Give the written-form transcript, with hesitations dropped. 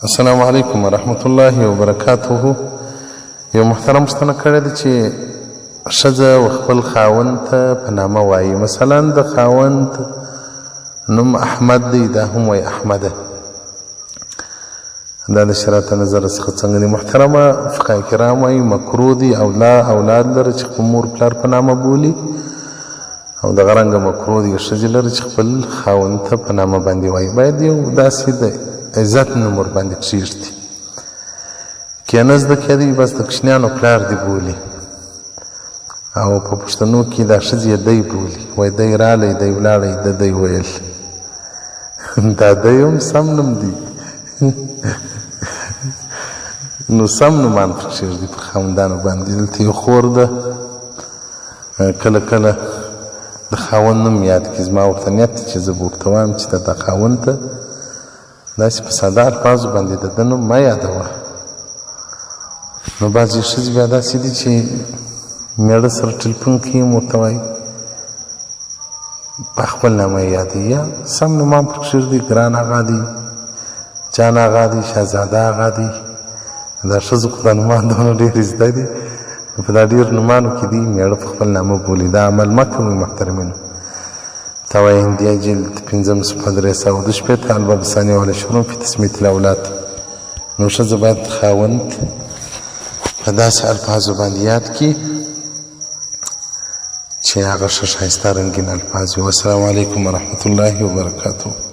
السلام علیکم ورحمت الله وبرکاته. یو محترم پوښتنه کړې ده چې ښځه و خپل خاوند ته په نامه وایي، مثلا د خاوند نوم احمد دی، دا هم وایي احمده. دا د شرعت نظر څخه څنګه دی؟ محترمه فقهای کرام وایي مکروه دی او لا اولاد لره چې خپل مور پلار په نامه بولي، او دغه رنګه مکروه دی ښځې لره چې خپل خاوند ته په نامه باندې وایي. باید یو داسې د عزت نوم ورباندې کښېږدي، که نه زده کېدی بس د کوچنیانو پلار دې بولي. او په پښتنو کې دا ښځې یې دی بولي، وایي دی رالی، دی ولاړی، د دی ویل. دا دی هم سم نوم دی، نو سم نومان پر کښېږدي پر خاوندانو باندې. دلته یو خور ده، کله کله د خاوند نوم یاد کړي. زما ورته نیت دی چې زه به ورته وایم چې د خاوند ته داسې په ساده الفاظو باندې د ده نوم مه یادوه. نو بعضې ښځې بیا داسې دي چې مېړه سره ټلیفون کوي هم ورته وایي په خپل نامه یې یادوي، یا سم نومان پر کښېږدي، ګران اغا دی، جان اغا دی، شهزاده اغا دی. دا ښځو خو دا نومان دونه ډېر زده دي، په دا ډېر نومانو کې دي مېړه په خپل نامه بولي. دا عمل مه کوئ محترمینو. فتاوی هندیه جلد پنځم صفحه 362، الباب الثاني والعشرون في تسمیة الاولاد. نو ښځه باید خاوند په داسې الفاظو باندې یاد کړي چې هغه ښه ښایسته رنګین الفاظ وي. والسلام علیکم ورحمت الله وبرکاته.